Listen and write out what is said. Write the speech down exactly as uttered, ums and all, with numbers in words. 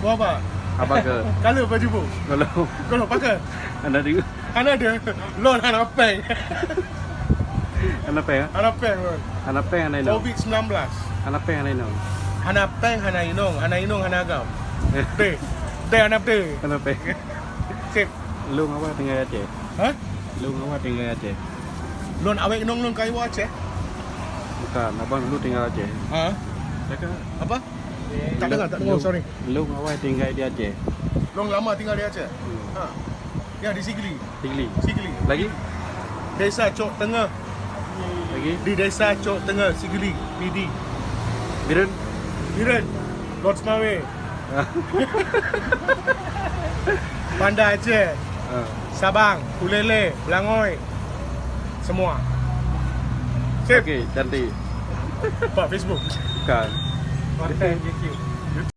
Boh apa? Apa ke? Kalau baju bu. Kalau. Kalau pakai. Anda di. Hana ada. Lon hana peng. Hana peng, ah? Hana peng lon. Hana peng, hana inong. Covid sembilan belas. Hana peng, hana inong. Hana peng, hana inong. Hana inong, hana agam. Deh. Deh, hana deh. Hana peng. Sip. Long awai tinggai Aceh. Ha? Long awai tinggai Aceh. Lon awai inong lon kayu Aceh. Bukan, abang dulu tinggal Aceh. Ha? Cakap. Apa? Tak dengar, tak dengar, sorry. Long awai tinggai di Aceh. Long lama tinggal di Aceh? Hmm. Ha. Ya, di Sigli. Sigli. Sigli. Lagi? Desa Cok Tengah. Lagi? Di Desa Cok Tengah, Sigli, Pidie. Bireuen? Bireuen. Lon Seumawe. Banda Aceh. Ha. Sabang, Pulele, Belangoi. Semua. Sip. Okey, cantik. Pak Facebook. Bukan. Konten YouTube.